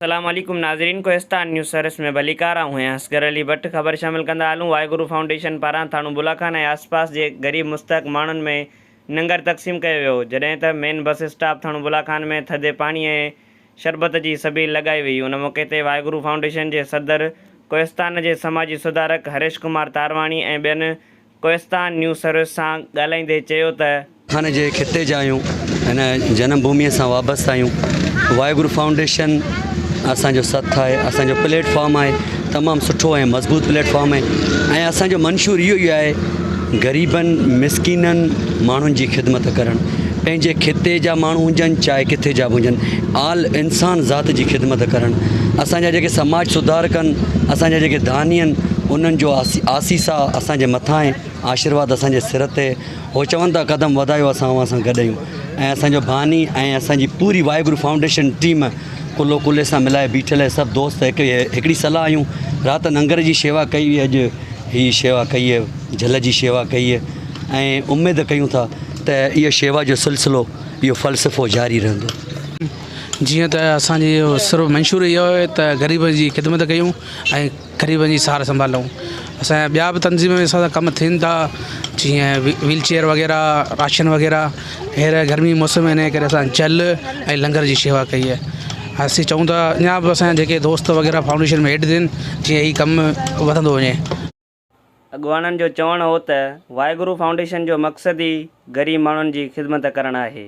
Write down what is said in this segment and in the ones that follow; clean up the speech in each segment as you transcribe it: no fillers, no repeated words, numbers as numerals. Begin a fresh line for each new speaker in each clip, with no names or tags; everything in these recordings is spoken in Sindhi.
السلام عليڪم ناظرين ڪوهستان نيوز سروس ۾ ڀليڪار آئون آهيان اصغر علي ڀٽ خبر شامل ڪندا هلون واهگرو فائونڊيشن پاران ٿاڻو بولاخان ۽ آسپاس جي غريب مستحق ماڻهن ۾ ننگر تقسيم ڪيو ويو جڏهن ته مين بس اسٽاپ ٿاڻو بولاخان ۾ ٿڌي پاڻي ۽ شربت جي سبيل لڳائي وئي ان موقعي تي واهگرو فائونڊيشن جي صدر ڪوهستان جي سماجي سڌارڪ هريش ڪمار تارواڻي ۽ ٻين ڪوهستان نيوز سروس سان ڳالهائيندي چيو ته.
خان جي خطي جا آهيون هن جنم ڀوميء سان وابسته آهيون واهگرو فائونڊيشن اسان جو سٿ آهي اسان جو پليٽ فارم آهي تمام سٺو ۽ مضبوط پليٽ فارم آهي ۽ اسان جو منشور اهو ئي آهي غريبن مسڪينن ماڻهن جي خدمت ڪرڻ پنهنجي خطي جا ماڻهو هجن چاهي ڪٿي جا به هجن آل انسان ذات جي خدمت ڪرڻ اسان جا جيڪي سماج سڌارڪ آهن اسان جا جيڪي داني آهن انهن جو آسيسا اسان جي مٿان آهي آشيرواد اسان جي سر تي هو چون ٿا قدم وڌايو اسان اوهان سان گڏ آهيون ۽ اسان جو باني ۽ اسان جي پوري واهگرو فائونڊيشن ٽيم ڪلهو ڪلهي سان ملائي بيٺل آهي سڀ دوست هڪ هڪڙي صلاح آهيون رات ننگر جي شيوا ڪئي هئي اڄ هي شيوا ڪئي آهي جل جي شيوا ڪئي آهي ۽ اميد ڪيون ٿا ته اهو شيوا جو سلسلو اهو فلسفو جاري رهندو.
جيئن ته اسان جي صرف منشور اهو آهي ته غريبن جي خدمت ڪيون ۽ غريبن جي سار سنڀال لهون. اسان جا ٻيا به تنظيم ۾ اسان سان ڪم ٿين ٿا جيئن ويل چيئر وغيره راشن وغيره هينئر گرمي موسم آهي ان ڪري اسان جل ۽ لنگر جي شيوا ڪئي آهي اسين چئون ٿا اڃا به اسان جا جيڪي دوست وغيره فائونڊيشن ۾ ايڊ ٿين جيئن هي ڪم وڌندو وڃي.
اڳواڻن جو چوڻ هو ته واهگرو فائونڊيشن جو مقصد ئي غريب ماڻهن جي خدمت ڪرڻ آهي.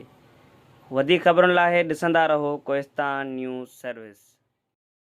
وڌيڪ خبرن لاء ڏسندا رهو ڪوهستان نيوز سروس.